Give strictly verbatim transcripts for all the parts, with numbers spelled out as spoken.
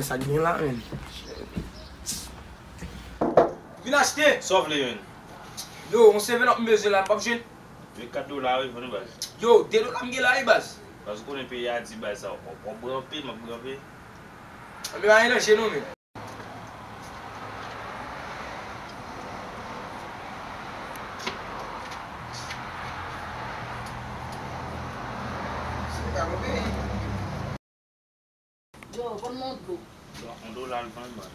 Sa k gen la, menm. Vin achte! Sa w vle, menm? Yo, yon seven up m bezwen la, m p ap jwenn. Vennkat dola, wi, vann wi, baz. Yo, de dola m gen la, wi, baz. Baz, ou konnen peyi a di, baz, sa, w, w ap branpe, m ap branpe. Anben, pa gen danje, non, menm. Yo, ban m yon dlo. Yon dola l vann, man.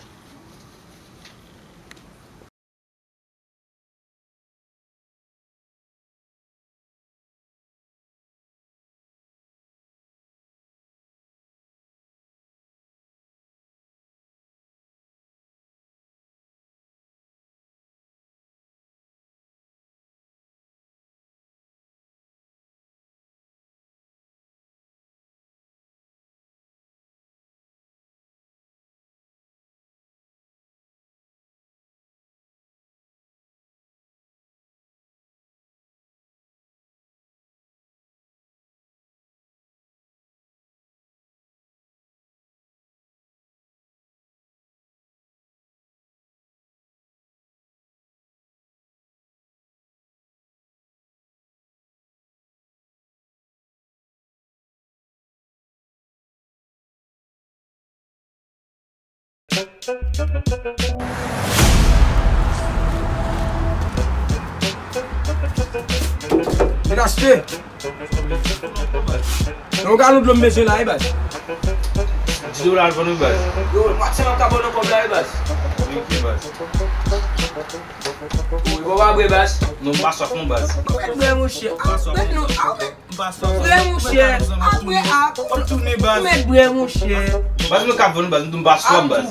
Vin achte! Yon galon dlo m bezwen la, wi, baz. Dis dola l vann wi, baz. Yo, mwache m ap ka ba w nan kòb la, wi, baz. Wi, ok, baz. Wi, bon, pa bwè, baz. Non, m pa swaf non, baz. Mwen bwè, monchè. Mwen non, a, mwen bwè, monchè. Apre, a, mwen bwè, monchè. Baz, mwen k ap vann, baz, m di m pa swaf, baz.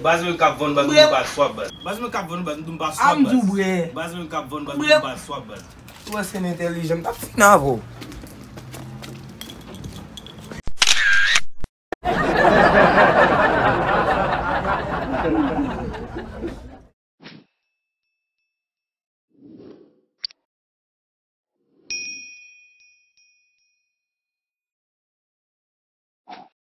Baz, mwen k ap vann, baz, m di m pa swaf, baz. Baz, mwen k ap vann, baz, m di m pa swaf, baz. Baz, mwen k ap vann, baz, m di m pa swaf, baz. Ou panse m entèlijan, m t ap fin avè w.